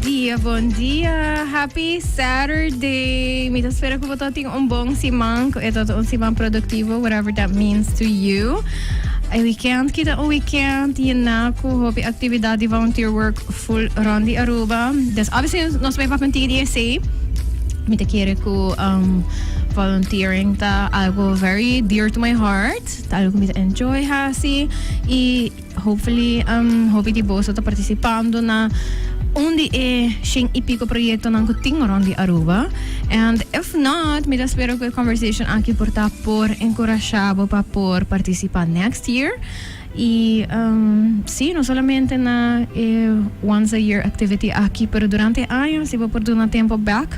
Dia, bon dia. Happy Saturday. Mi ta spera ku bo tin un bon siman, ku e ta un siman produktivo, whatever that means to you. E weekend aki ta un weekend yená ku hopi aktividat di volunteer work full rond di Aruba. Dus obviously nos bai papia un tiki di esei. Mi ta kere ku volunteering ta algo very dear to my heart. Ta algo ku mi ta enjoy hasi i hopefully hopi di boso ta participando na un di e shen y pico proyectonan cu tin rond di Aruba. And if not, mi ta spera cu e conversation aki por ta por encorasha bo pa por participa next year. Y si, no solamente na e once a year activity aki, pero durante e aña, si bo por duna tempo back,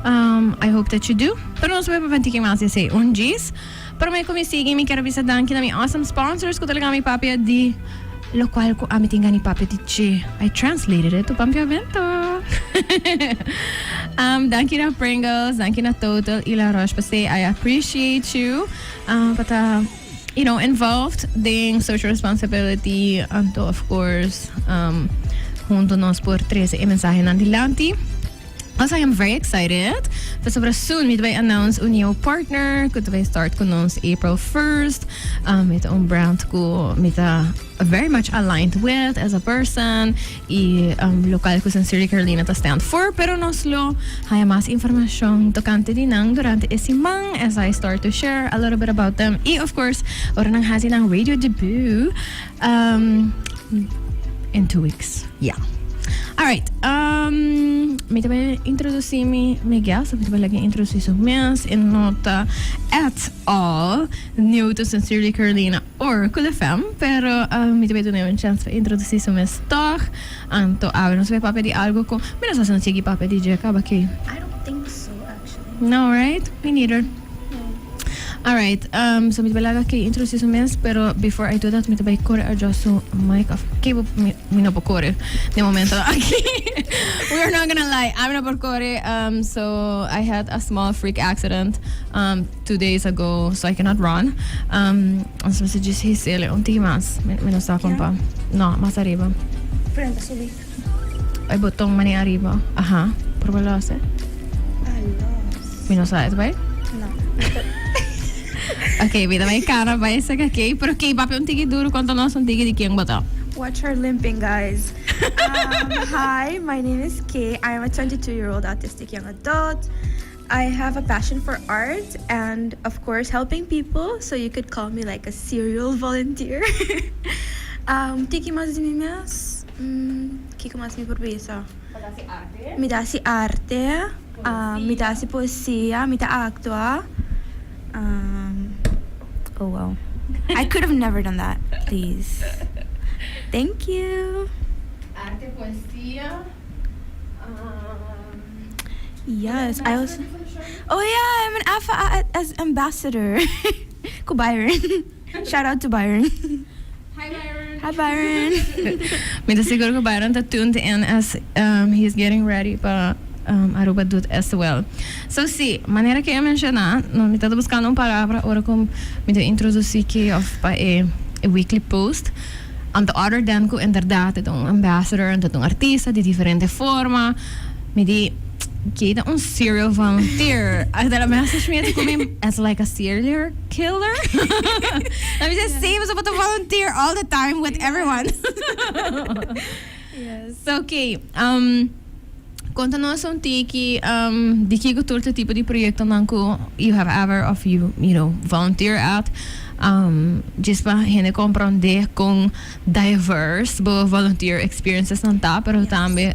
I hope that you do. Pero nos bay papia un tiki mas di esey un djis. Prome ku mi sigui, mi ker bisa danki na mi awesome sponsors ku ta laga mi papia di lokual ku ami tin gana di papia di dje. I translated it to Pampiamento. Danki na Pringles, danki na Total i La Roche-Posay. I appreciate you pa ta, involved den social responsibility anto of course hunto nos por trese e mensahenan dilanti. Also I am very excited pasobra soon mi ta bai announce un nieuw partner ku ta bai start ku nos April 1st. Mi ta un brand ku mi ta very much aligned with as a person i lokual ku Sincerely Carolina ta stand for, pero nos lo haya mas informashon tokante di nan durante e siman as I start to share a little bit about them i of course ora nan hasi nan radio debut in 2 weeks. Yeah. All right. Mi ta bai introduci mi guest. Mi ta bai laga introduci su mes. E no ta at all new to Sincerely Carolina or Cool FM. Pero mi ta bai duna un chance pa introduci su mes toch. Anto, awe nos bai papia di algo ku. Mi no sa si nos yega papia di dje kaba aki. I don't think so, actually. No, right? Me neither. No. Alright, so mi ta bai laga Kay introduci su mes, pero before I do that, mi ta bai kore adjust su mic of Kay bo mi no por kore den momento aki. We are not gonna lie, ami no por kore. So I had a small freak accident 2 days ago, so I cannot run. So mi ta djis hisele un tiki mas. Mi no sa kon pa. No, mas ariba. Prenda subi. E boton mane ariba. Aha, proba los, eh. Ah, los. Mi no sa, e ta bai? No. Ok, mi ta bai cara bai saca Kay, pero Kay papia un tiki duro konta nos un tiki di ken bo ta. Watch her limping, guys. Hi, my name is Kay. I am a 22-year-old autistic young adult. I have a passion for art and, of course, helping people. So you could call me like a serial volunteer. Tiki mas di mi mes. Kiko mas mi por bisa? Mi ta hasi arte, mi ta hasi poesia, mi ta actua. Oh wow. I could have never done that. Please. Thank you. Arte, poesia. Yes, I also. Oh yeah, I'm an AFA as ambassador. Ku Byron. Shout out to Byron. Hi, Byron. Hi, Byron. Mi ta sigur ku Byron ta tuned in as he's getting ready pa Aruba Doet as well. So si, manera ku a menshoná, no, mi ta buskando un palabra ora ku mi ta introdusí Kay of pa e weekly post. Anto other than ku inderdaad e ta un ambassador, anto ta un artista di diferente forma, mi di Kay ta un serial volunteer. I message me ku mi as like a serial killer. Let me just say, bo ta volunteer all the time with everyone. Yes. So, okay, konta nos un tiki di kiko tur tipo di proyektonan ku you have ever of you volunteer at. Just pa hende komprondé kon diverse bo volunteer experiences nan ta, pero tambe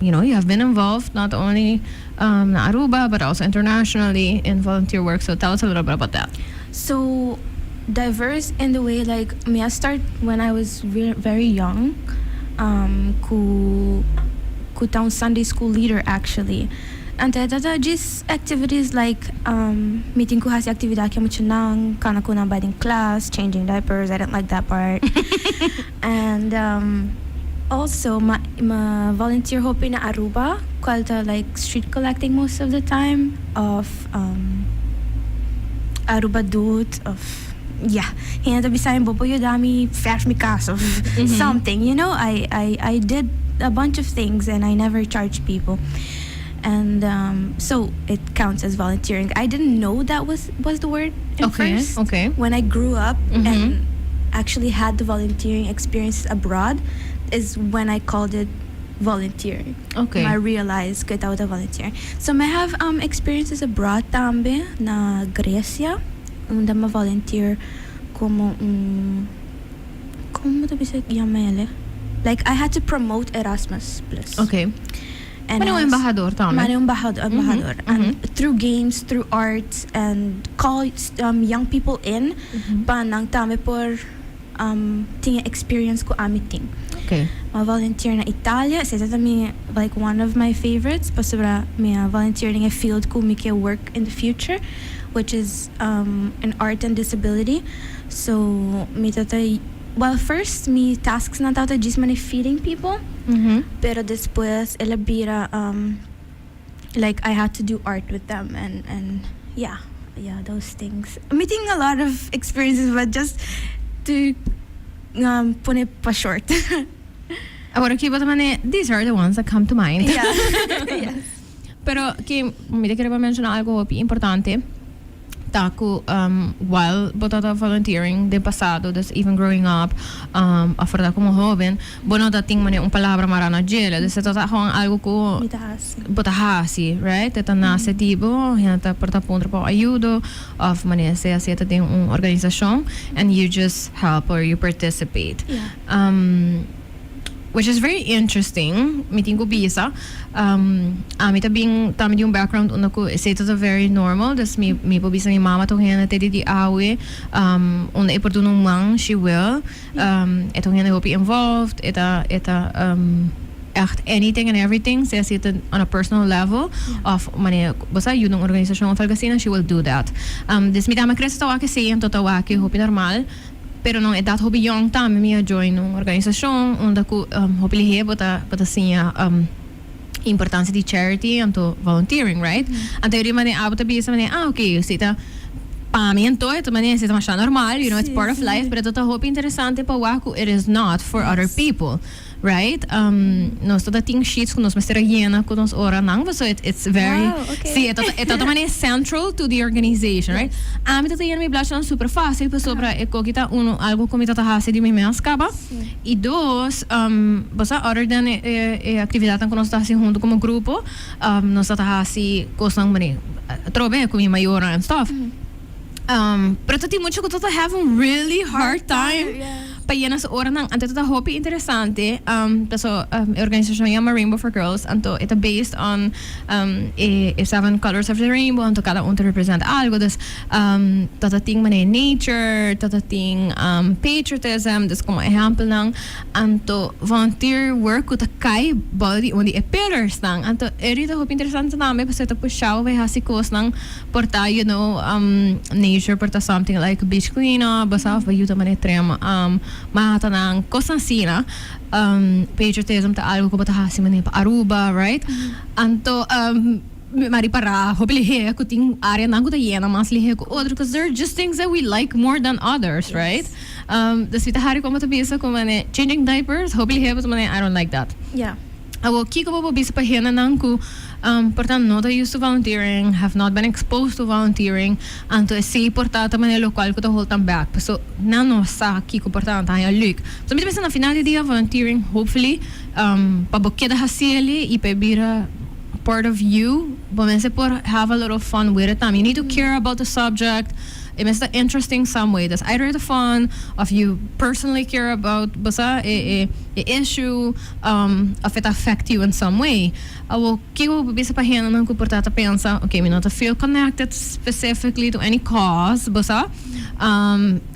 you have been involved not only na Aruba but also internationally in volunteer work. So tell us a little bit about that. So diverse in the way, like, me, I start when I was very young. Ku ta un Sunday school leader, actually. And tabata just activities like mi tin ku hasi aktividat ku muchanan, kana ku nan bai den class, changing diapers. I didn't like that part. And also m'a volunteer hopi na Aruba, kual ta like street collecting most of the time of Aruba Doet of, yeah, hende ta bisa bo por yuda mi verf mi kas of something. I did. a bunch of things and I never charge people. And so it counts as volunteering. I didn't know that was the word at first. When I grew up and actually had the volunteering experience abroad is when I called it volunteering. I realized cu tabata volunteering. So I have experiences abroad tambe na Grecia, unda mi a volunteer como un, con ta bisa yama ele? Like, I had to promote Erasmus Plus. And Manera I was- embahador tambe. Manera embahador, embahador. And through games, through art, and call young people in, pa nan tambe por tin experience cu ami tin. Mi a volunteer na Italia, esey tambe like one of my favorites, pasobra mi a volunteer in a field cu mi kier work in the future, which is in art and disability. So mi tata, well, first mi tasks nan tata just mane feeding people, pero despues el a bira like I had to do art with them and yeah, those things. Mi tin a lot of experiences, but just to pone pa short. Awor aki bo ta, these are the ones that come to mind. Yeah, yes. Pero cu mi kier menciona algo importante. Ta cu while bo tata volunteering den pasado, dus even growing up, aforda como hoben, bo no tatin mane un palabra mara na dje, dus e ta gewoon algo cu Mi ta hasi. Bo ta hasi, right? E ta nace di bo, hende ta por ta puntra pa ayudo, of mane sea si ta den un organisacion, and you just help or you participate. Which is very interesting. Mi tin cu bisa. Ami tambe tambe di un background unda cu esey ta very normal. Dus mi por bisa, mi mama ta hende te di awe. Unda e por duna un man, she will. E ta hende hopi involved. E ta echt anything and everything. Sea si ta on a personal level of manera bo sa yuda un organisacion of algo asina, she will do that. Dus mi tambe a crece ta wak esey, anto ta wak hopi normal. Pero na edad hopi young tambe mi a join un organisacion unda cu hopi lihe bo ta siña importancia di charity anto volunteering, right? Anto e mane abo ta bisa mane, ah, okay, si ta pa mi anto e mane si ta masha normal, it's part of life, pero ta hopi interesante pa wak cu it is not for other people. Right? Nos ta tin sheets cu nos mester yena cu nos ora nan, so it's very Si, e ta mane central to the organization, right? Ami ta yena mi blachi super facil, pasobra e cos ta uno algo cu mi ta hasi di mi mes caba. Y dos, basta other than e actividad cu nos ta hasi hunto como grupo, nos ta hasi cos mane trobe cu mi mayor and stuff. Pero ta tin mucha cu ta have a really hard time pa yena su ora nan. Anto ta hopi interesante. So e organisacion yama Rainbow for Girls. Anto e ta based on e seven colors of the rainbow. Anto cada un ta represent algo. Dus ta tin mane nature, ta tin patriotism, dus como ehempel nan. Anto volunteer work ku ta cai bou di un di e pillars nan. Anto e ta hopi interesante tambe, pasobra ta pusha bo hasi cos nan por ta nature, por ta something like beach cleanup, basta of yuda mane trim mata nan, cos asina. Patriotism ta algo cu bo ta hasi mane pa Aruba, right? Anto m'a ripara hopi lihe cu tin area nan cu ta yena mas lihe cu otro, because there are just things that we like more than others, right? Dus mi ta hari con bo ta bisa cu mane changing diapers, hopi lihe bo mane, "I don't like that." Awo, kiko bo bisa pa hende nan ku por ta no ta used to volunteering, have not been exposed to volunteering, anto esey por ta mane locual cu ta hold them back? So nan no sa kiko por ta ta leuk. So mi ta pensa na final di dia volunteering, hopefully, pa bo keda hasi ele y pa bira part of you, bo mester por have a little fun with it tambe. You need to care about the subject. It must be interesting some way. That's either the fun of you personally care about basta e issue, of it affect you in some way. Awo, kiko bo bisa pa hende nan ku por ta pensa, "Okay, mi no ta feel connected specifically to any cause," basta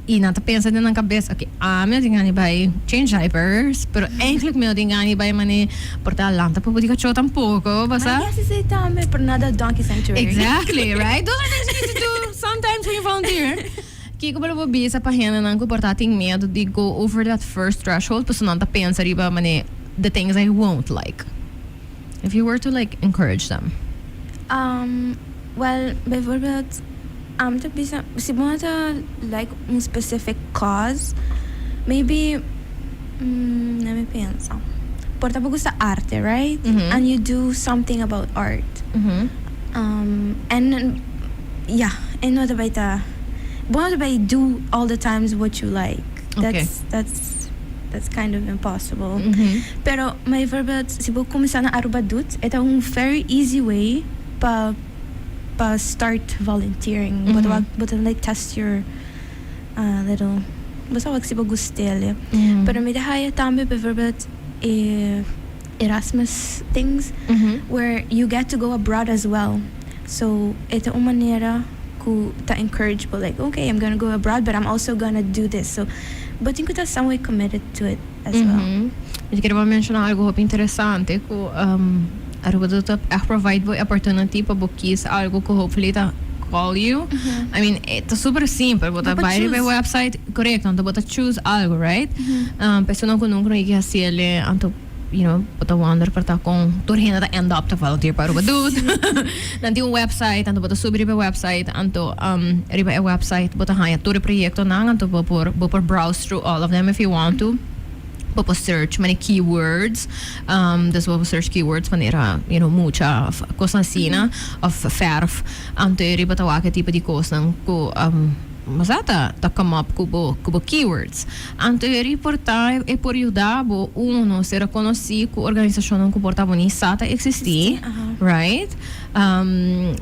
y nan ta pensa den nan cabes, "Okay, ami no tin gana bay change diapers, pero eigenlijk mi no tin gana bay mane por ta lanta popo di cacho tampoco," basta. Mas yes, tambe, pero nada donkey sanctuary. Exactly, right? Those are things you need to do sometimes when you volunteer. Kiko bo bisa pa hende nan ku por ta tin miedo di go over that first threshold, paso nan ta pensa riba mane the things I won't like? If you were to like encourage them. Well, bijvoorbeeld, ta bisa, si bo ta like un specific cause, maybe, let me pensa. Por ta bo gusta arte, right? And you do something about art. And yeah, e no ta bay ta, bo no ta bay do all the times what you like. That's kind of impossible. Pero bijvoorbeeld si bo cuminsa na Aruba Doet, e ta un very easy way pa start volunteering. Bo ta wak, bo ta like test your little, bo sa wak si bo gust'el. Pero mi ta haya tambe bijvoorbeeld e Erasmus things where you get to go abroad as well. So e ta un manera cu ta encourage bo, like, "Okay, I'm gonna go abroad, but I'm also gonna do this." So bo tin cu ta some way committed to it as well. Mi kier menciona algo hopi interesante cu Aruba Doet ta echt provide bo opportunity pa bo kies algo cu hopefully ta call you. I mean, ta super simple. Bo ta Bo por bay riba choose. Website, correcto, anto bo ta choose algo, right? Persona cu nunca no yega haciele, anto bo ta wonder por ta con tur hende ta end up ta volunteer pa Aruba Doet. Nan tin un website, anto bo ta subi riba e website, anto riba e website bo ta haya tur e proyectonan, anto bo por browse through all of them if you want to. Bo por search many keywords, dus bo por search keywords manera mucha of cos asina, of verf, anto riba ta wak e tipo di cosnan cu bo ta come up cu bo keywords. Anto e por ta e por yuda bo uno ser conoci cu organisacionnan cu por ta bo ni sa ta existi, right?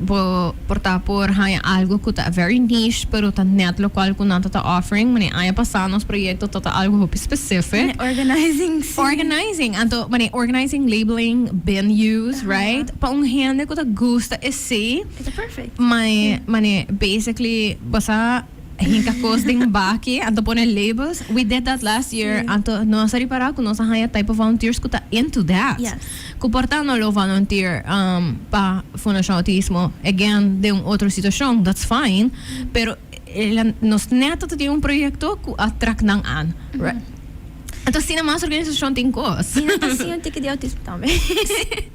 Bo por ta por haya algo cu ta very niche, pero ta net locual cu nan ta offering. Mane aña pasa nos proyecto ta algo hopi specific. Organizing, si. Organizing, anto mane organizing, labeling, bin use, right? Pa un hende cu ta gusta esey. It's perfect. Mane basically bo sa hinka cos den baki, anto pone labels. We did that last year. Anto nos a ripara cu nos a haya type of volunteers cu ta into that. Cu por ta no lo volunteer pa Fundacion Autismo again den un otro situacion, that's fine. Pero nos net tin un proyecto cu a trek nan aan. Right? Anto asina mas organisacion tin cos. Y nan ta siña un tiki di autismo tambe.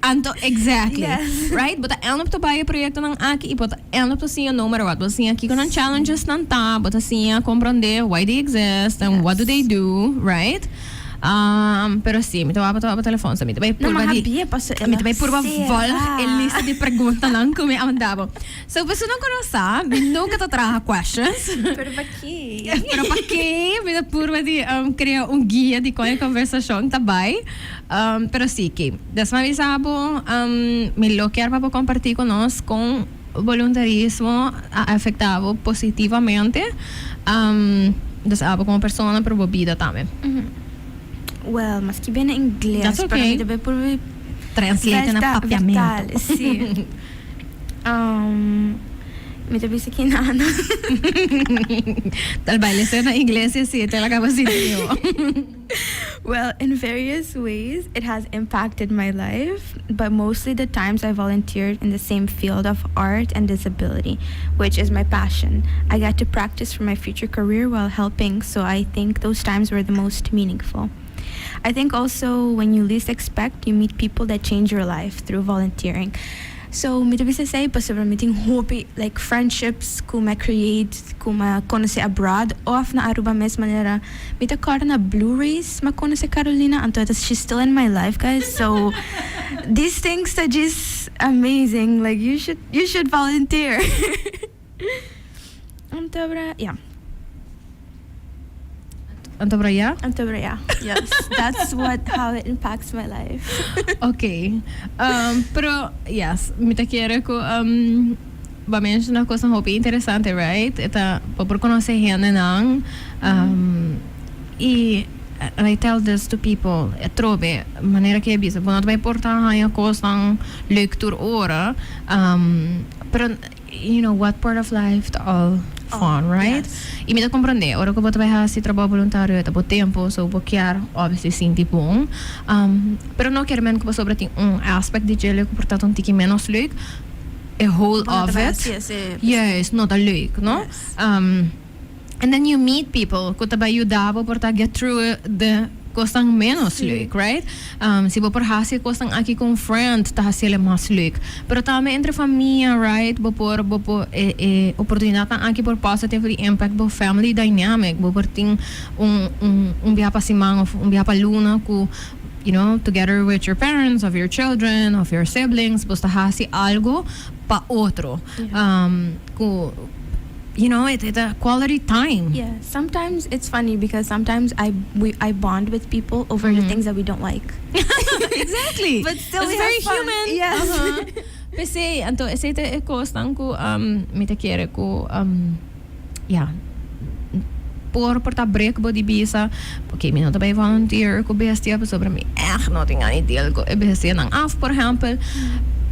Anto, exactly. Right? Bo ta end up ta bay e proyectonan aki y bo ta end up ta siña no matter what. Bo ta siña kico nan challenges nan ta, bo ta siña comprende why they exist and what do they do, right? Pero si, mi ta wak pa telefon, so mi ta bay No, purba ma di habie paso mi ta bay purba sera. Volg e lista di preguntanan cu mi a manda bo. So, bo no conoce, mi nunca ta traha questions. Pero pa ki? Pero pa ki? Mi ta purba di crea un guia di con e conversacion ta bay. Pero si, cu des mi a bisa bo, mi lo kier pa bo comparti cu nos con voluntarismo a afecta bo positivamente. Dus abo como persona, pero bo bida tambe. Well, mas cu bin na Ingles, That's pero okay. mi ta bay por Translate na papiamento. Vertaal, si. Mi ta bisa ki nana. Tal bay lesa na Ingles si te la caba sinti. Well, in various ways, it has impacted my life, but mostly the times I volunteered in the same field of art and disability, which is my passion. I got to practice for my future career while helping, so I think those times were the most meaningful. I think also when you least expect, you meet people that change your life through volunteering. So, mi ta bisa esey, pasobra mi tin hopi, like friendships cu mi a create, cu mi a conoce abroad, of na Aruba mes. Manera, mi ta corda na Blue Race, mi a conoce Carolina, anto she's still in my life, guys. So, these things are just amazing. Like, you should volunteer. Anto, yeah. Anto ja? Anto, yeah. Yes, that's what how it impacts my life. Ok. Pero, yes, mi ta kere cu bo a menciona cos hopi interesante, right? E ta pa por conoce hendenan y and I tell this to people, trobe, manera cu bisa, bo no ta por ta haya cosnan leuk tur ora, pero you know what part of life ta all fun, right? Yes. Y mi ta comprende, ora cu bo ta bay haci trabou voluntario, ta bo tempo, so bo kier obviously sinti bon. Pero no kier men cu pasobra tin un aspect di dje cu por ta un tiki menos leuk. A whole of it. Yes, no ta leuk, no? Yes. And then you meet people cu ta bay yuda bo por ta get through the cosnan menos leuk, right? Si bo por haci cosnan aki cu un friend, ta haciele mas leuk. Pero tambe entre famia, right? Bo por e oportunidad aki por positively impact bo family dynamic. Bo por tin un biaha pa siman of un biaha pa luna cu together with your parents, of your children, of your siblings, bo ta hasi algo pa otro. Ku, it's a quality time. Yeah, sometimes it's funny because sometimes I bond with people over the things that we don't like. But still It's we very have fun. Human. Yes. P'esei, anto esei ta e kosnan ku mi ta kere ku ja, por ta break bo di bisa, ok, mi no ta bai volunteer ku bestia, pasobra mi echt no tin gana deal ku e bestianan af, por ehèmpel.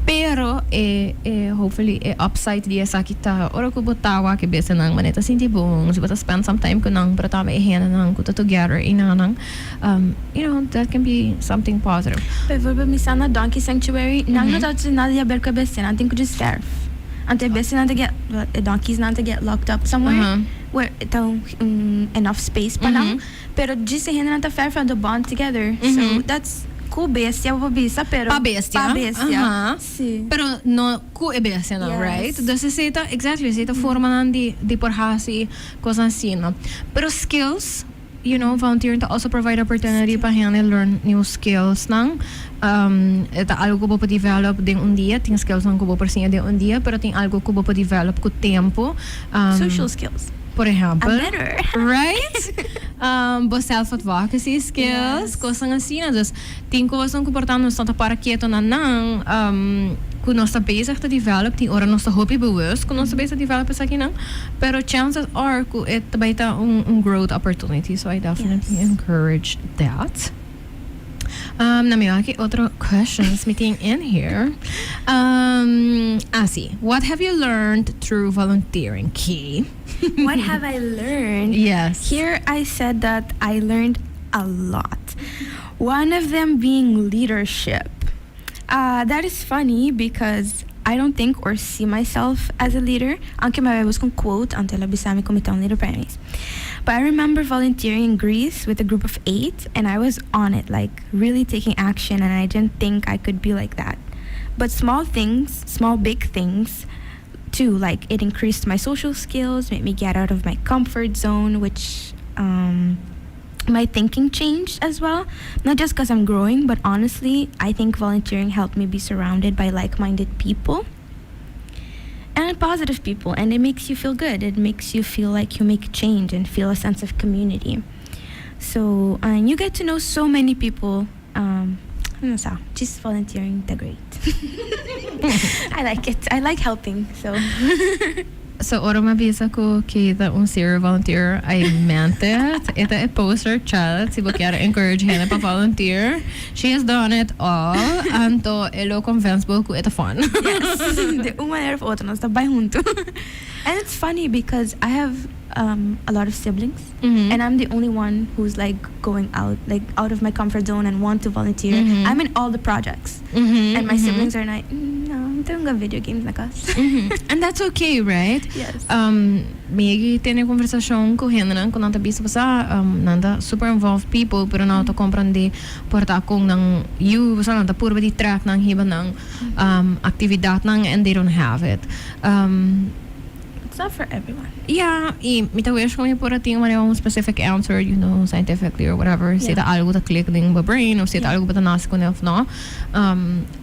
Pero e hopefully e upside di esaki ta ora ku bo ta wak e bestianan, manera ta sinti bon, si bo ta spend some time ku nan, pero tambe e hendenan ku ta together i nan, that can be something positive. Bijvoorbeeld, mi sa na Donkey Sanctuary, nan no ta nada di haber ku e bestia, nan tin ku just verf. Anto e bestia nan ta get, e donkeys nan ta get locked up somewhere where ta enough space pa nan. Pero just e hende nan ta verf and bond together. So that's ku bestia bo bisa, pero Pa bestia. Pa bestia. Si. Pero no ku e bestia no, Yes. right? Dus esei ta, exactly, esei ta forma nan di por hasi kos asina, no? Pero skills, volunteering to also provide opportunity pa hende learn new skills nan. Ta algo ku bo por develop den un dia, tin skills nan ku bo por siña den un dia, pero tin algo ku bo por develop ku tempu. Social skills. Por ehèmpel. I'm better. Right? Bo self-advocacy skills, kosnan asina. Dus tin kosnan ku por ta nos no ta para keto na nan, ku nos ta bezig ta develop, tin ora nos ta hopi bewust ku nos ta bezig develop esakinan, pero chances are ku e ta bai ta un growth opportunity, so I definitely encourage that. Na mi aki otro questions mi tin in here. Asi, what have you learned through volunteering, Key? What have I learned? Yes. Here I said that I learned a lot. One of them being leadership. That is funny because I don't think or see myself as a leader. Aunke mi a busca un quote, anto el a bisa mi ku mi ta un leader pa mi. But I remember volunteering in Greece with a group of eight, and I was on it, like really taking action, and I didn't think I could be like that. But small things, small big things, too, like it increased my social skills, made me get out of my comfort zone, which my thinking changed as well. Not just because I'm growing, but honestly, I think volunteering helped me be surrounded by like minded people and positive people, and it makes you feel good. It makes you feel like you make change and feel a sense of community. So, and you get to know so many people. No sé, just volunteering, they're great. I like it. I like helping. So. So, ora mi a bisa ku Kay ta un serial volunteer, I meant it. E ta e poster child, si bo kier encourage hende pa volunteer. She has done it all. Anto, e lo convince bo ku e ta fun. Yes. Di un manera of otro, nos ta bai hunto. And it's funny because I have a lot of siblings, and I'm the only one who's like going out, like out of my comfort zone and want to volunteer. I'm in all the projects, and my siblings are like, "No, I'm doing a video games like us." And that's okay, right? Yes. Mi a tene konversashon ku hende nan ku nan ta bisa basa nan ta super involved people, pero nan ta komprondé por ta kon nan yu basa nan ta purba di trek nan hiba nan aktividatnan and they don't have it. It's not for everyone. Yeah, i mi ta wish ku mi por a tin un specific answer, scientifically or whatever. Si ta algo ta click den bo brain of si ta algo bo ta nase kuné of no.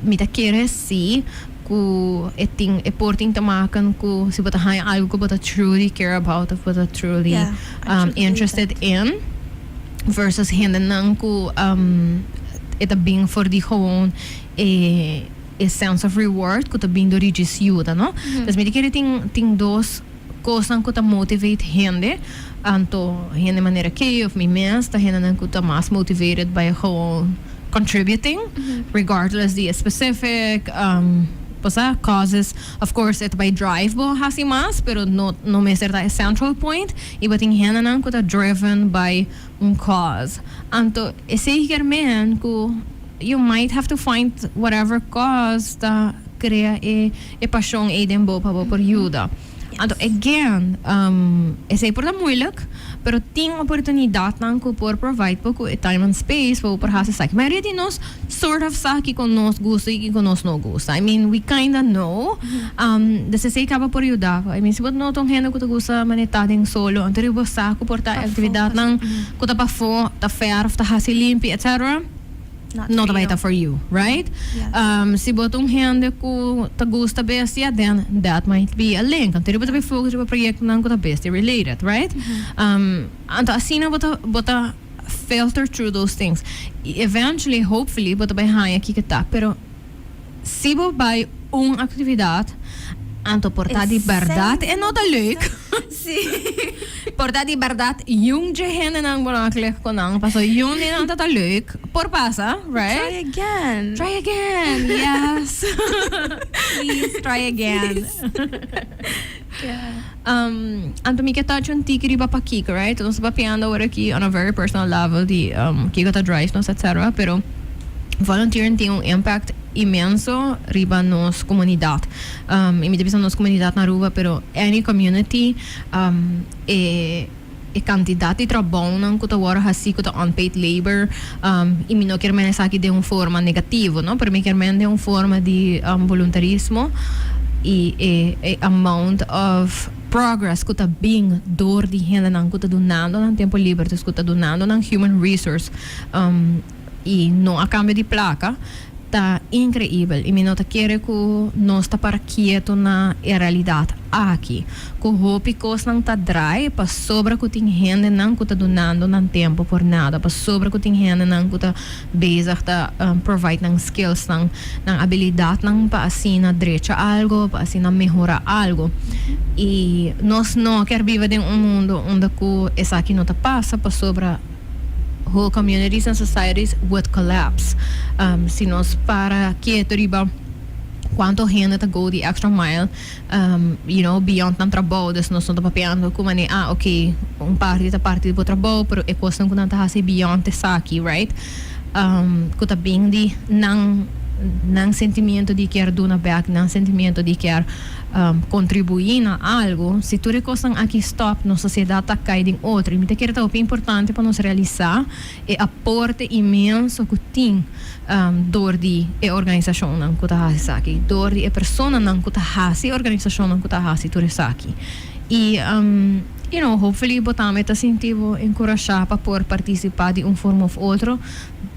Mi ta kere si ku e tin e por tin te maken ku si bo ta haña algo ku bo ta truly care about of bo ta truly Yeah, I truly believe interested that. In versus hendenan ku e ta bin for di gewoon e sense of reward ku ta bin dor di djis yuda, no? Dus mi ta kere tin dos kosnan ku ta motivate hende, anto hende manera Kay of mi mes ta hendenan ku ta mas motivated by gewoon contributing regardless di specific cosa causes. Of course e ta bai drive bo hasi mas, pero no mester ta e central point, i bo tin hendenan ku ta driven by un cause. Anto esei kier men ku you might have to find whatever cause ta krea e pashon ei den bo pa bo por yuda. Anto again, esei por ta moeilijk, pero tin oportunidatnan ku por provide bo ku e time and space pa bo por hasi esaki. Mayoria di nos sort of sa kiko nos gusta i kiko nos no gusta. I mean, we kinda know. Dus esei kaba por yuda. I mean, si bo no ta un hende ku ta gusta manera ta den solo, anto riba bo sa ku por ta aktividatnan ku ta pafó, ta verf, ta hasi limpi, etc. Not no for ta you. for you, right? Yes. Si bo ta un hende ku ta gusta bestia, then that might be a link. Anto bo ta focus riba proyectonan ku ta bestia related, right? Anto asina bo ta filter through those things. Eventually, hopefully, bo ta bai haña kiko ta, pero si bo bai un actividad, anto por ta di berdad e no ta leuk. Por ta di berdad yung dje hendenan bo no a klik ku nan, paso yung di nan ta ta leuk. Por pasa, right? Try again. Try again, yes. Please try again. Anto mi ke touch un tiki riba pakiko, right? Nos ta papiando awor aki on a very personal level di kiko ta drive nos, etcetera, pero volunteering tin un impact inmenso riba nos comunidad. Y mi ta bisa nos comunidad na Aruba, pero any community, e cantidad di trabounan cu ta worde haci cu ta unpaid labor, y mi no kier men esaki den un forma negativo, no, pero mi kier men den un forma di voluntarismo y e amount of progress cu ta bin door di hendenan cu ta dunando nan tempo liber, dus cu ta dunando nan human resource y no a cambio di placa, ta increibel. Y mi no ta kere cu nos ta para kieto na e realidad aki, cu hopi cosnan ta draai pasobra cu tin hendenan cu ta dunando nan tempo por nada, pasobra cu tin hendenan cu ta bezig ta provide nan skills nan, nan habilidadnan pa asina drecha algo, pa asina mehora algo. Y nos no kier biba den un mundo unda cu esaki no ta pasa pasobra whole communities and societies would collapse si nos para keto riba cuanto hende ta go the extra mile beyond nan trabou. Dus nos no ta papiando cu manera, ah, ok, un parti ta parti di bo trabou, pero e cosnan cu nan ta haci beyond esaki, right, cu ta bin di nan sentimiento di kier duna bek, nan sentimiento di kier contribui na algo. Si tur e cosnan aki stop, nos sociedad ta cay den otro. Y mi ta kere ta hopi importante pa nos realisa e aporte inmenso cu tin door di e organisacionnan cu ta haci esaki, door di e personanan cu ta haci e organisacionnan cu ta haci tur esaki. Y hopefully bo tambe ta sinti bo encurasha pa por participa di un forma of otro.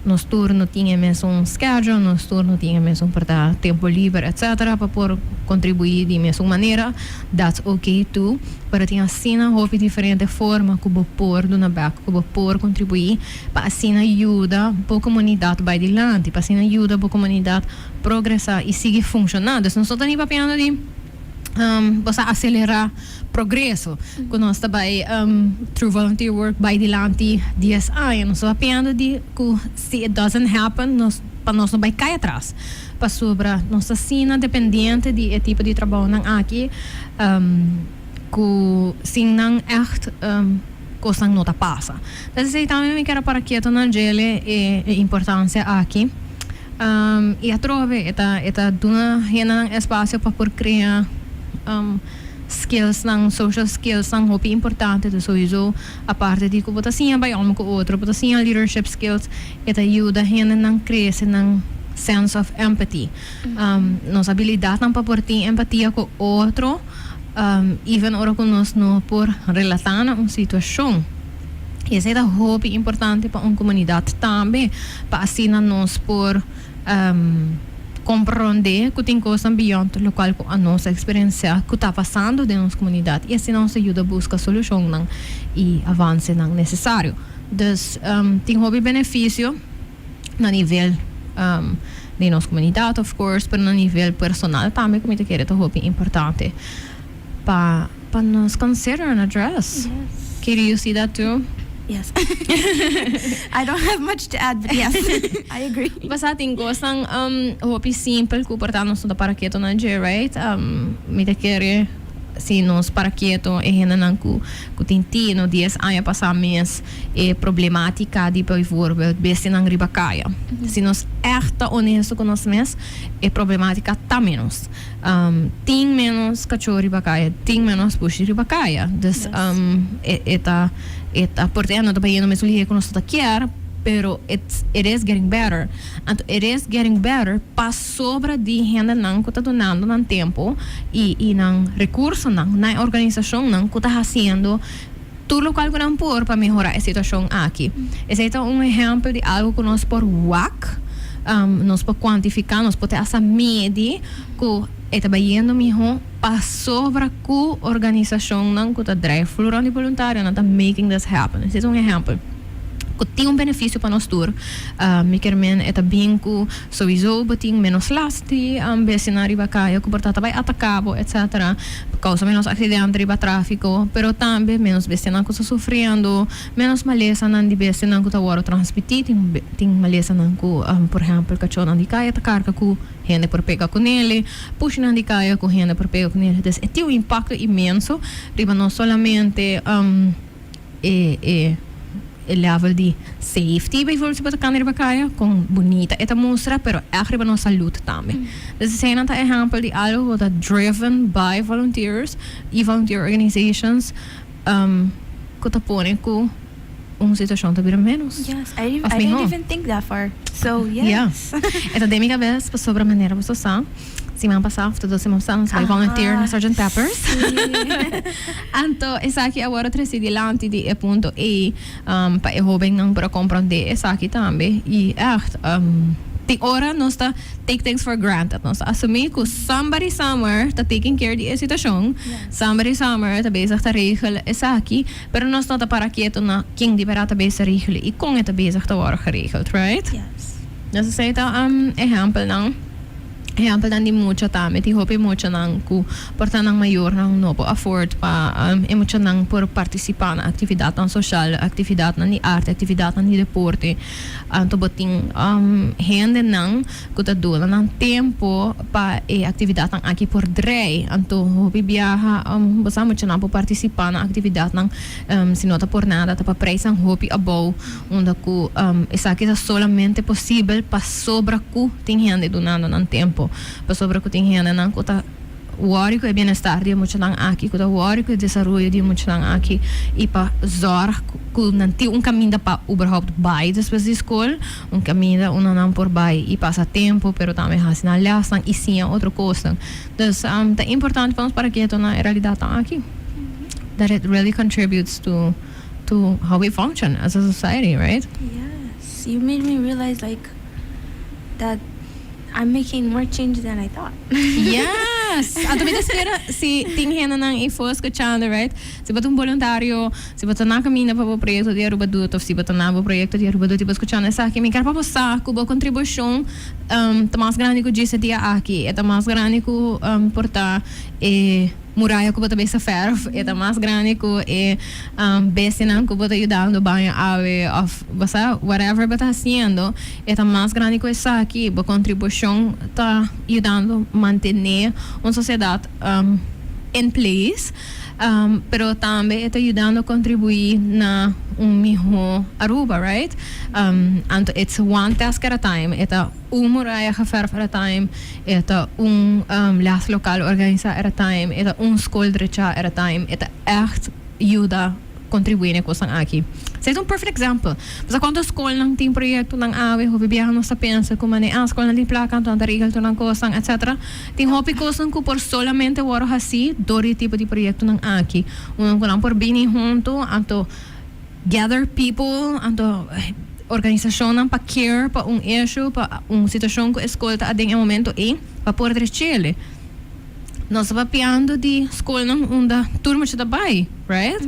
Nos tur no tin e mesun schedule, nos tur no tin e mesun por ta tempo liber, etcetera, pa por contribui di mesun manera. That's okay too. Pero tin asina hopi diferente forma cu bo por duna bek, cu bo por contribui pa asina yuda bo comunidad bay dilanti, pa asina yuda bo comunidad progresa y sigui funciona. Dus nos no ta ni papiando di bo sa acelera progreso cu nos ta bay through volunteer work bay dilanti 10 aña. Nos ta papiando di cu si it doesn't happen, nos pa nos no bay cay atras, pasobra nos ta asina dependiente di e tipo di trabounan aki cu sin nan echt cosnan no ta pasa. Entonces esey tambe mi kier a para keto na djele e importancia aki. Y atrobe e ta duna hendenan espacio pa por crea skills nan, social skills nan hopi importante. Dus sowieso, aparte di cu bo ta siña bay om cu otro, bo ta siña leadership skills, e ta yuda hendenan crece nan sense of empathy. Nos habilidad nan pa por tin empatia cu otro, even ora cu nos no por relata na un situacion. Y esey ta hopi importante pa un comunidad tambe, pa asina nos por comprende cu tin cosnan beyond locual cu nos a experiencia cu ta pasando den nos comunidad y asina nos ayuda busca solucionnan y avancenan necesario. Dus tin hopi beneficio na nivel di nos comunidad, of course, pero na nivel personal tambe cu mi ta kere ta hopi importante pa nos consider and address. Yes. Katie, you see that too? Yes. I don't have much to add, but yes, I agree. Basta tin cosnan hopi simpel cu por ta nos no ta para keto na dje, right? Mi ta kere si nos para keto e hendenan cu tin tino 10 aña pasa mes e problematica di bijvoorbeeld bestianan riba caya. Si nos echt ta honesto cu nos mes, e problematica ta menos. Tin menos cacho riba caya, tin menos pushi riba caya. Dus e ta por no ta bayendo mes lihe cu nos ta kier, pero it is getting better. And it is getting better pasobra di hendenan cu ta donando nan tempo y nan recursonan, nan organisacionnan cu ta haciendo tur locual cu nan por pa mehora e situacion aki. Esey ta un ehempel di algo cu nos por wak. Nos por cuantifica, nos por te hasta medi cu e ta bayendo miho pasobra cu organisacionnan cu ta draai vloer rond di voluntarionan ta making this happen. Esey ta un ehempel cu tin un beneficio pa nos tur. Mi kier men e ta bin cu sowiso bo tin menos last di bestianan riba caya cu por ta ta bay ataca bo etc. Causa menos accidente riba trafico, pero tambe menos bestianan cu ta sufriendo. Menos malesanan di bestianan ku ta wòrdu transmití. Tin tin malesanan ku, por ehèmpel, kachónan di kaya ta karga ku hende por pega ku nele, pushinan di kaya ku hende por pega ku nele. Entonces e tin un impakto inmenso riba no solamente e e e level di safety, bijvoorbeeld si bo ta kanda riba kaya, kon bunita e ta mustra, pero ègt riba nos salud tambe. Entonces eseinan ta ehèmpel di algu ku ta driven by volunteers i volunteer organizations. Cu ta pone cu un situacion ta bira menos. Yes, I Of I didn't miho. even think that far. So, Yeah. yes. E ta den mi cabes pasobra manera boso sa, siman pasa of ta dos siman pasa nos bai volunteer na Aha, Sergeant Peppers. sí. Anto esaki a worde treci dilanti di e punto ey pa e hobennan por a comprende esaki tambe. Y echt, tin ora nos ta take things for granted. Nos ta asumi cu somebody somewhere ta taking care di e situacion. Somebody somewhere ta bezig ta regel esaki, pero nos no ta para keto na ken di berdad ta bezig ta regel y con e ta bezig ta worde geregeld, right? Yes. Nos esey ta ehempelnan, ehempelnan di mucha tambe. Tin hopi muchanan cu por ta nan mayornan no por afford pa e muchanan por participa na actividadnan social, actividadnan di arte, actividadnan di deporte. Anto bo tin hendenan cu ta duna nan tempo pa e actividadnan aki por drei. Anto hopi biaha bo sa muchanan por participa na actividadnan si no ta por nada ta pa prijsnan hopi abou unda cu esaki ta solamente posibel pasobra cu tin hende dunando nan tempo, pasobra cu tin hendenan cu ta Wòri ku e bienestar di e muchanan aki, ku ta wòri ku e desaroyo di e muchanan aki i pa zòrg ku nan tin un kaminda pa uberhoupt bai despues di skol, un kaminda unda nan por bai i pasa tempu pero tambe hasi nan lèsnan i siña otro kosnan. Dus ta importante pa nos para ketu na e realidatnan aki that it really contributes to to how we function as a society, right? Yes, you made me realize like that I'm making more change than I thought. Yes! Anto mi ta spera si tin hendenan eyfo scuchando, right? Si bo ta un boluntario, si bo ta na caminda pa bo proyecto di Aruba Doet of si bo ta na bo proyecto di Aruba Doet y bo scuchando esaki, mi kier pa bo sa cu bo contribucion ta mas grandi cu djis e dia aki. E ta mas grandi cu por ta e muraya cu bo ta besa verf, e ta mas grandi cu e bestianan cu bo ta yudando baña awe of bo sa whatever bo ta haciendo. E ta mas grandi ku esaki, bo kontribushon ta yudando mantené un sosiedat in place, pero tambe e ta yudando kontribuí na un mihó Aruba, right? Anto it's one task at a time, e ta un muraya geverf at a time, e ta un les lokal organisá at a time, e ta un skol drechá at a time, e ta ègt yuda contribui na e cosnan aki. Esey ta un perfect example. Pasobra cuanto scolnan tin proyectonan awe, hopi biaha nos ta pensa cu manera, ah, scolnan tin placa, anto nan ta regel tur nan cosnan, etcetera. Tin hopi cosnan cu por solamente worde haci door di e tipo di proyectonan aki. Unda cu nan por bini hunto, anto gather people, anto organisacionnan pa care pa un issue, pa un situacion cu e scol ta aden e momento ey, pa por trece. Nos ta papiando di skolnan unda tur mucha ta bai, right?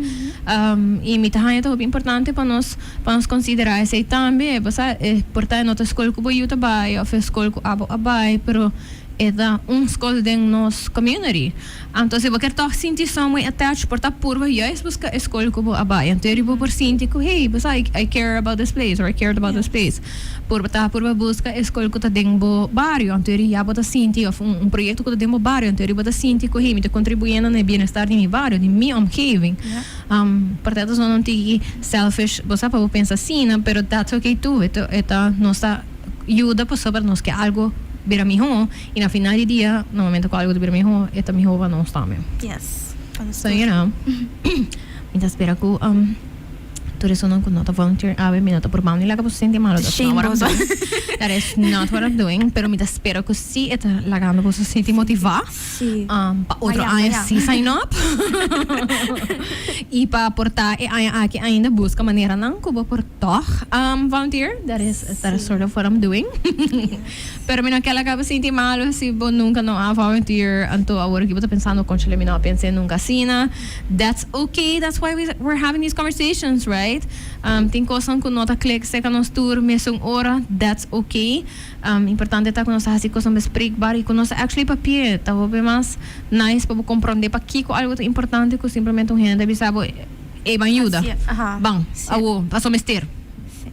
I mi ta haña ta hopi importante pa nos pa nos konsiderá esei tambe. Bo sa, e por ta e no ta e skol ku bo yu ta bai òf e skol ku abo a bai, pero e ta un skol den nos community. Anto si bo kier tòg sinti some way attached, por ta purba juist buska e skol ku bo a bai. Anto eri bo por sinti ku, hey, bo sa, I care about this place or I cared about this place. Purba ta purba buska e skol ku ta den bo bario, anto eri ya bo ta sinti, òf un un proyekto ku ta den bo bario, anto eri bo ta sinti ku hey mi ta kontribuyendo na e bienestar di mi bario, di mi omgeving. Por ta esnan un tiki selfish, bo sa pa bo pensa asina, pero that's okay too, e ta e ta nos ta yuda pasobra nos ke algo bira mihó, i na final di dia, na momento ku algo ta bira mihó, e ta mihó pa nos tambe. Yes, pa nos So tur. you know, mi ta spera ku. Tur esunnan ku no ta volunteer awe mi no ta purba ni laga boso sinti malo. That's not Shame what I'm boso. doing. That is not what I'm doing. Pero mi ta spera ku si e ta lagando boso sinti motivá. Sí. Pa otro Mañan, aña mañan. si sign up. I pa por ta e aña aki ainda buska maneranan ku bo por tòg volunteer. That is sort of what I'm doing. Pero mi no ke laga bo sinti malo si bo nunka no a volunteer. Anto awor aki bo ta pensando, Conchale, mi no a pens'é nunka asina. That's okay, that's why we're having these conversations, right? Tin kosnan ku no ta click serka nos tur mesun ora, that's okay. Importante ta ku nos ta hasi kosnan bespreekbaar i ku nos ta actually papia. Ta hopi mas nice pa bo komprondé pakiko algu ta importante ku simplemente un hende ta bisa bo, Ey, ban yuda. Ban, awo, paso mester.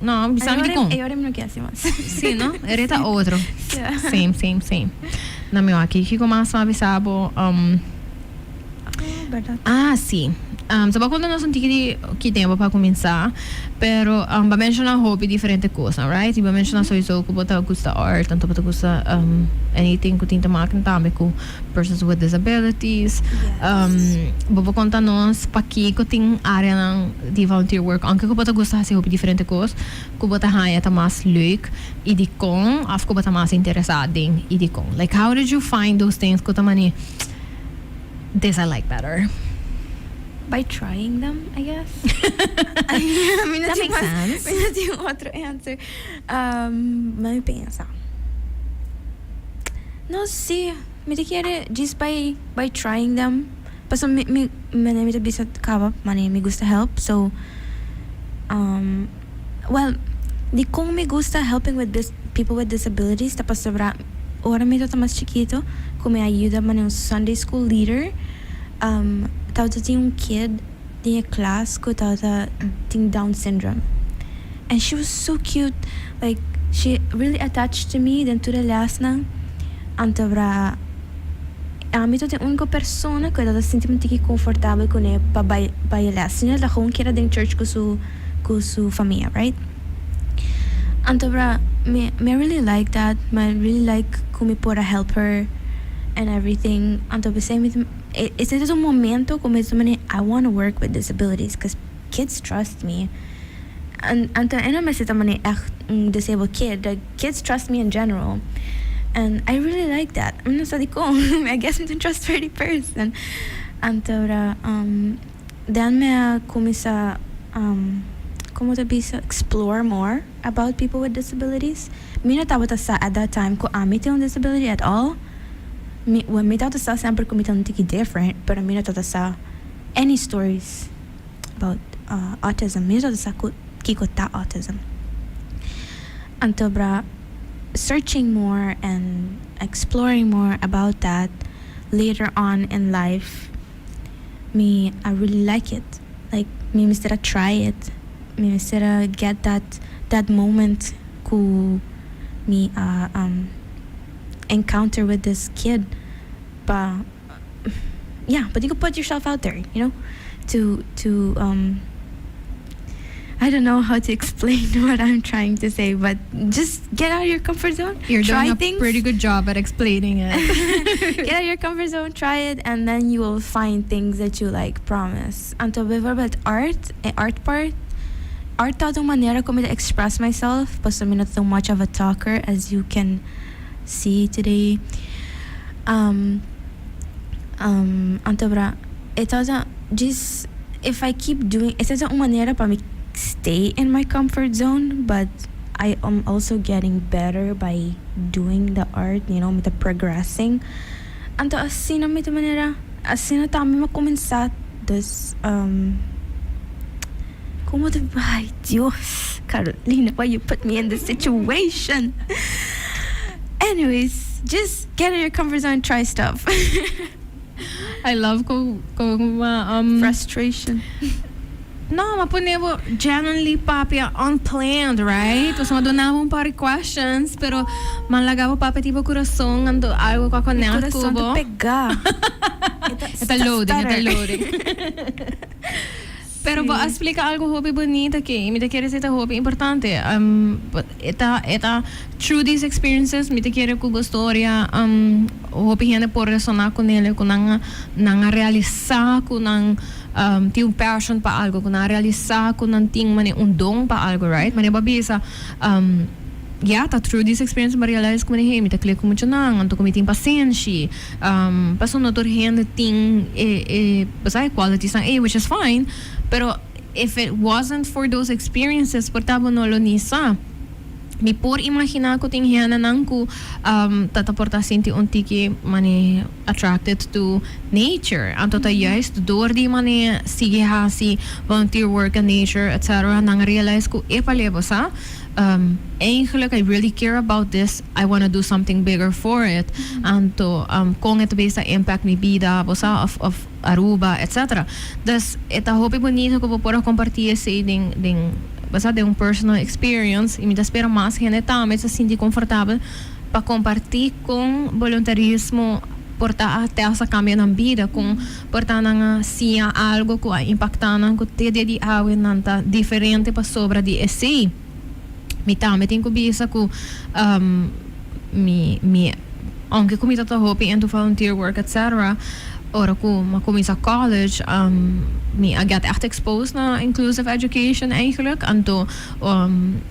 No, bisa mi dikon. E ora mi no ke hasi mas. Sí, no? E reta otro. Same, same, same. Na mi wak, kiko mas mi a bisa bo? Berdad. Ah, sí. So bo a konta nos un tiki di ki tempo pa kuminsá, pero bo a menshoná hopi diferente kosnan, right? I bo a menshoná souiso ku bo ta gusta art, anto bo ta gusta anything ku tin te maken tambe ku persons with disabilities. Bo por konta nos pakiko tin areanan di volunteer work, aunke ku bo ta gusta hasi hopi diferente kos, ku bo ta haña ta mas leuk i dikon, òf ku bo ta mas interesá den i dikon? Like how did you find those things ku ta mane this I like better? By trying them, I guess. Mi no That tin makes sense. Mi no tin otro answer. Laat mi pensa. No si, mi ta kere just by trying them. Pasobra mi mi manera mi ta bisa kaba manera mi gusta help so well dikon mi gusta helping with people with disabilities ta pasobra ora mi tabata mas chikito ku mi a yuda manera un Sunday school leader tabata tin un kid den e klas ku tabata tin down syndrome and she was so cute like she really attached to me den tur e lesnan anto ami ta e úniko persona ku e tabata sinti un tiki konfortabel kuné pa bai bai e les sino el ta gewoon keda den church ku su famia, right? Anto bra mi really like that. Mi really like ku mi por a help her and everything. Anto p'esei mi esei ta un momento ku mi ta manera I wanna work with disabilities cause kids trust me. Anto e no mester ta manera echt un disabled kid, like kids trust me in general and I really like that. Mi no sa dikon, I guess mi ta un trustworthy person. Anto bra den mi a kuminsá, komo ta bisa, explore more about people with disabilities. Mi no tabata sa at that time ku ami tin un disability at all. Mi, well, mi tabata sa semper ku mi ta un tiki different, pero mi no tabata sa any stories about autism. Mi no tabata sa ku kiko ta autism. Anto bra searching more and exploring more about that later on in life, mi I really like it. Like mi mester a try it. Mi mester a get that moment ku mi a encounter with this kid pa, yeah, but you could put yourself out there to, I don't know how to explain what I'm trying to say, but just get out of your comfort zone. You're try doing a things. Pretty good job at explaining it. Get out of your comfort zone, try it, and then you will find things that you like, promise. Anto bijvoorbeeld art, e art part, art ta un manera con mi ta express myself, pasobra mi not so much of a talker, as you can see today. Anto bra, e ta just if I keep doing, e ta un manera pa mi stay in my comfort zone, but I am also getting better by doing the art, mi ta progressing. Anto asina mi ta manera, asina tambe mi a cuminsa, dus con ta, ay Dios, Carolina, why you put me in this situation? Anyways, just get out of your comfort zone and try stuff. I love con Frustration. No, m'a pone bo genuinely papia unplanned, right? Pues m'a duna un par di questions, pero m'a laga bo papia di bo curason, anto algo cu a connect Curason cu bo. Ta pega. E ta loading, e ta loading. Pero bo a splica algo hopi bunita cu mi ta kere ta hopi importante. But e ta through these experiences mi ta kere cu bo storia hopi hende por resona cu ne, cu nan a realisa cu nan Tin un passion pa algo, cu nan a realisa cu nan tin mane un don pa algo, right? Mane bo a bisa, ya, ta through this experience mi a realize cu mane, hey, mi ta click cu muchanan, anto cu mi tin pasenshi, pasobra no tur hende tin e, e, bo sa, e qualities nan ey, which is fine, pero if it wasn't for those experiences, por ta bo no lo ni sa. Mi por imaginá ku tin hendenan ku ta ta por ta sinti un tiki mane attracted to nature. Anto ta juist door di mane sigui hasi volunteer work in nature etc. Nan a realize ku epale bo sa, eigenlijk I really care about this, I wanna do something bigger for it. Anto kon e ta bisa impact mi bida bo sa of of Aruba etc. Dus e ta hopi bunito ku bo por a kompartí esei den den bo sa den un personal experience i mi ta spera mas hende tambe ta sinti konfortabel pa kompartí kon boluntarismo por ta a tèsa kambia nan bida, kon por ta nan a siña algo ku a impaktá nan ku te dia di awe nan ta diferente pasobra di esei. Mi tambe tin ku bisa ku mi mi aunke ku mi ta ta hopi into volunteer work etc. Ora ku mi a kuminsá college mi a get ègt exposed na inclusive education eigenlijk. Anto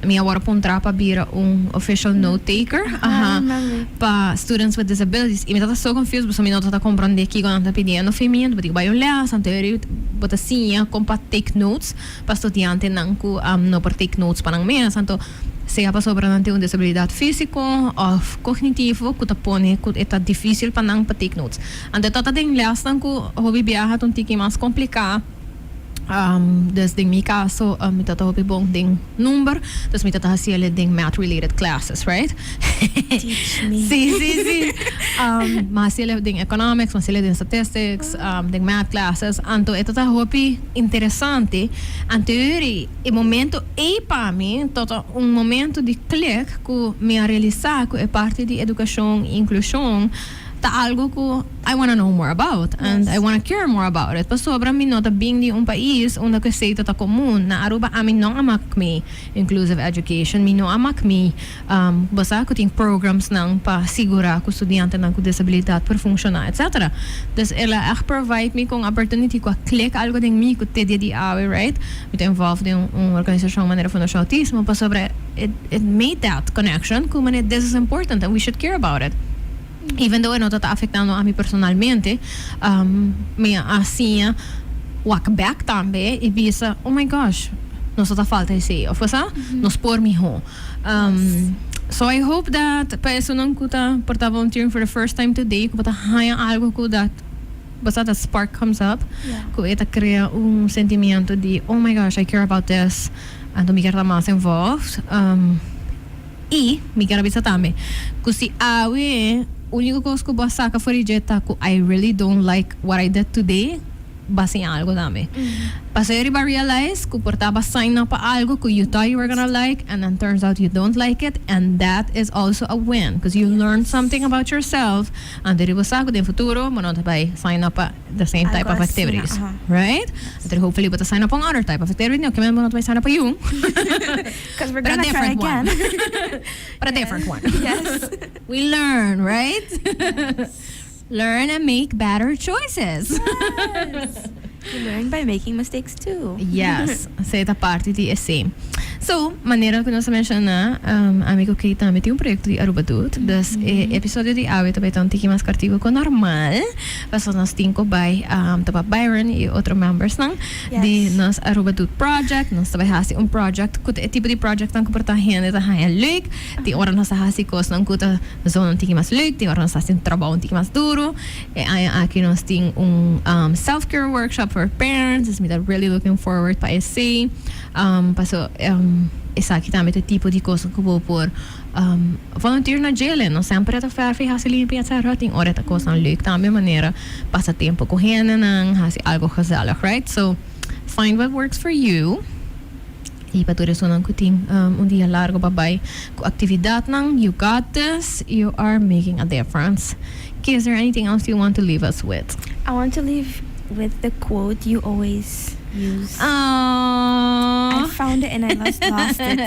mi a wòrdu puntrá pa bira un official note taker pa students with disabilities. I mi tabata so confused pasobra mi no tabata komprondé kiko nan ta pidiendo fi mi. Anto bo tin ku bai un lès anto bo ta siña kon pa take notes pa studiantenan ku no por take notes pa nan mes. Anto sea pasobra nan tin un disabilidat físiko òf kognitivo ku ta pone ku e ta difísil pa nan pa take notes. Anto e tabata den lèsnan ku hopi biaha ta un tiki mas kompliká. Dus den mi kaso mi tabata hopi bon den number, dus mi tabata hasi el den math related classes, right? Teach me. Sí, sí, sí. Mi a hasi el den economics, mi a hasi el den statistics, den math classes. Anto e tabata hopi interesante. Anto yuri e momento ei pa mi tabata un momento di click ku mi a realisa ku e parti di edukashon i inklushon ta algo ku I wanna know more about and I wanna care more about it pasobra mi no ta bin di un pais unda ku esei ta ta komun. Na Aruba ami no a mak mi inclusive education, mi no a mak mi bo sa ku tin programs nan pa sigura ku studiantenan ku disabilidat por funshoná etcetera. Dus el a ègt provide mi ku un opportunity ku a click algo den mi ku te dia di awe right mi ta involved den un organisashon manera Fundashon Autismo pasobra it it made that connection ku manera this is important and we should care about it. Even though e no ta ta afectando ami personalmente, mi a siña wak bek tambe y bisa, oh my gosh, nos ta ta falta esey of cosa, nos por miho. So I hope that pa esunnan cu ta por ta volunteering for the first time today cu bo ta haña algo cu that bo sa that spark comes up, cu e ta crea un sentimiento di oh my gosh, I care about this, anto mi kier ta mas involved. I mi kier a bisa tambe ku si awe úniko kos ku bo a saka for di dje ta ku I really don't like what I did today, bo a siña algu tambe. Pasobra riba realize ku por ta bo a sign up pa algu ku you thought you were gonna like and then turns out you don't like it and that is also a win cause you learned something about yourself anto riba sa ku den futuro bo no ta bai sign up pa the same type of activities, right? Anto hopefully bo ta sign up pa un other type of activity, no ke men bo no ta bai sign up pa yu. Because we're But a gonna try different one. again. But a different one. Yes. We learn, right? Learn and make better choices. Yes. You learn by making mistakes too. Yes, esei ta parti di esei. So, manera ku nos a menshoná, ami ku Kate tambe tin un proyekto di Aruba Doet. Dus e episodio di awe ta bai ta un tiki mas kartigu ku normal, pasobra nos tin ku bai topa Byron i otro membersnan. Di nos Aruba Doet Project, nos ta bai hasi un project ku ta e tipo di projectnan ku por ta hende ta haña leuk. Tin ora nos ta hasi kosnan ku ta zona un tiki mas leuk, tin ora nos ta hasi un trabou un tiki mas duru. E aña aki nos tin un self care workshop for parents, dus mi ta really looking forward pa esei. Paso esaki tambe ta e tipo di kosnan ku bo por Volunteer na djele, no semper e ta fèrf i hasi limpia etcetera. Tin ora e ta kosnan leuk tambe manera pasa tempo ku hendenan, hasi algo gezellig, right? So, find what works for you. I pa tur esunnan ku tin un dia largo pa bai ku aktividatnan, you got this, you are making a difference. Ki, is there anything else you want to leave us with? I want to leave with the quote you always use. Aww. I found it and I lost, lost it.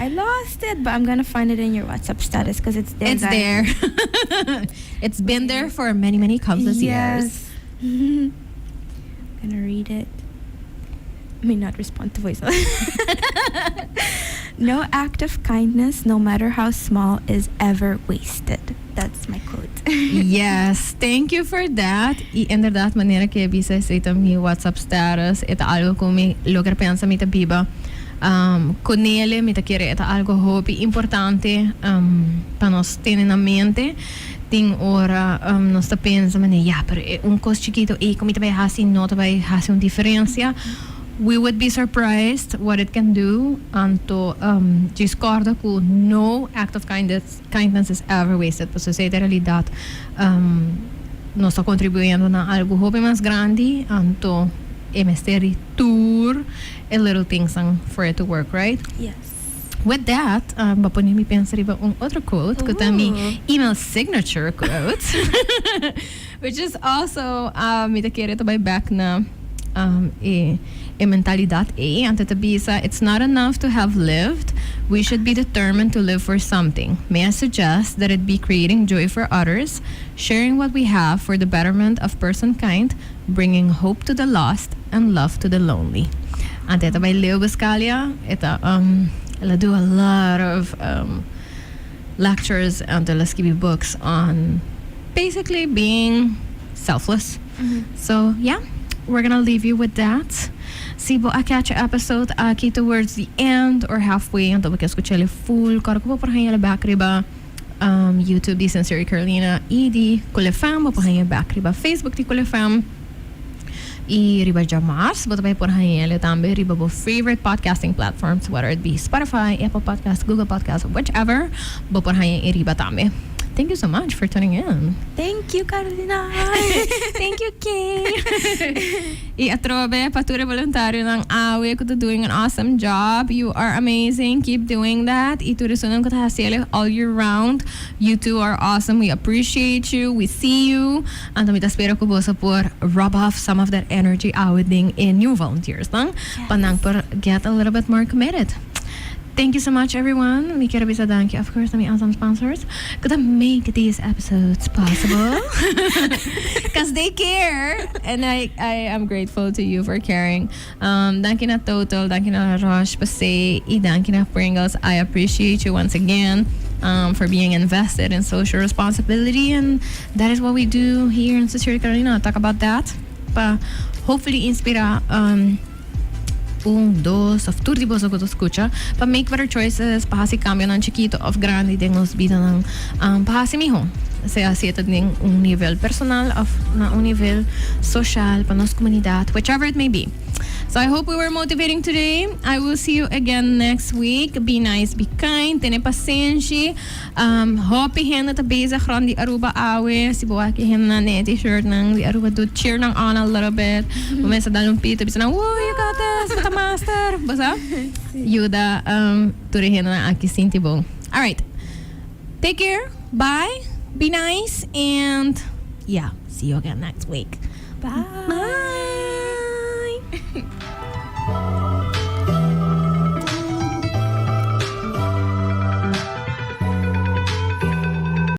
I lost it, but I'm gonna find it in your WhatsApp status because it's there. It's guys. there. It's been there for many, many countless years. Yes. gonna read it. May not respond to voice. No act of kindness, no matter how small, is ever wasted. That's my quote. Yes, thank you for that. Y inderdaad, manera cu bisa, esey ta mi WhatsApp status, e ta algo cu mi lo kier pensa mi ta biba cune, mi ta kere e ta algo hopi importante pa nos tene na mente. Tin ora nos ta pensa, mane, ja, pero un cos chikito y cu mi ta bay haci no ta bay haci un diferencia. We would be surprised what it can do. Anto djis corda cu no act of kindness is ever wasted. Pasobra esey ta realidad. Nos ta contribuyendo na algo hopi mas grandi, anto e mester di tur e little things for it to work, right? Yes. With that, bo a pone mi pensa riba un otro quote, cu ta mi email signature quote, which is also, mi ta kere ta bay back na e mentalidad ey. Anto ta bisa: "It's not enough to have lived, we should be determined to live for something. May I suggest that it be creating joy for others, sharing what we have for the betterment of personkind, bringing hope to the lost and love to the lonely?" Anto ta by Leo Buscaglia. E ta el a do a lot of lectures and el a skirbi books on basically being selfless. So yeah, we're gonna leave you with that. Si bo a catch a episode aki towards the end or halfway, anto bo kier scucha full, corda cu bo por haña back riba YouTube di Sincerely Carolina y di Cool FM, bo por haña back riba Facebook di Cool FM. Y riba diamars, bo tambe por haña tambe riba bo favorite podcasting platforms, whether it be Spotify, Apple Podcast, Google Podcast, whichever, bo por haña riba tambe. Thank you so much for tuning in. Thank you, Carolina. Thank you, Kay. Y atrobe, pa tur voluntarionan awe, cu doing an awesome job. You are amazing. Keep doing that. Y tur esunnan cu ta all year round. You two are awesome. We appreciate you. We see you. And mi ta spera cu boso por rub off some of that energy awe den e new volunteers, no? Yes. Pa nan por get a little bit more committed. Thank you so much, everyone. Mi kier bisa danki, of course, na mi awesome sponsors cu make these episodes possible. Because they care. And I am grateful to you for caring. Danki na Total, danki na Roche Posay, y danki na Pringles. I appreciate you once again for being invested in social responsibility. And that is what we do here in Sincerely Carolina. Talk about that. Pa hopefully inspira un, dos, of tur di boso cu scucha, pa make better choices, pa haci cambionan chikito of grandi den nos bidanan, pa haci miho. Sea si ta den un nivel personal of na un nivel social, pa nos comunidad, whichever it may be. So I hope we were motivating today. I will see you again next week. Be nice, be kind, tene pasenshi. Hopi hende ta bezig rond di Aruba awe. Si bo wak hende nan den t-shirt nan di Aruba doet, cheer nan on a little bit. Cuminsa dal un pito, bisa nan, "Woo, you got this, bo ta master." Bo sa? Yuda tur hende nan aki sinti bon. All right. Take care. Bye. Be nice and yeah, see you again next week. Bye. Bye.